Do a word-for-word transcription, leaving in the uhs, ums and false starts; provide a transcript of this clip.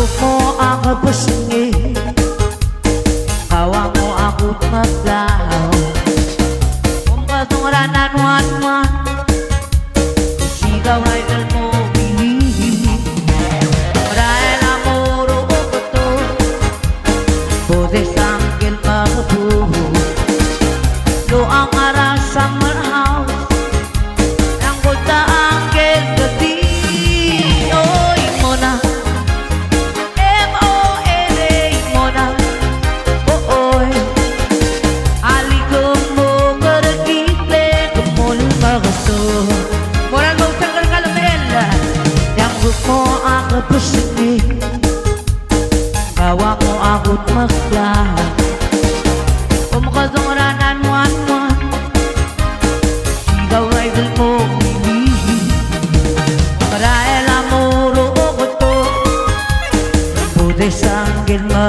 Mo a kebesengei, kau a mo a kutmeklou. Omkedong er a nine one one, sikau er a ikel mo bilib. Merael a mo ro oketo, bo desangkel mekebuu. Lo a ngar er a summer house, ng kot a ngkel ketii, oi mona. M O N A, mona. O, oi. Alii, ke mo kerekikl e ke mo mekeso. Mo er a lmuut el ngar er a Ngeremlengel. Eang kuk mo a kebesengei, kau a mo a kutmeklou. Omkedong er a nine one one, sikau er a ikel mo bilib. Merael a mo ro oketo, bo desangkel me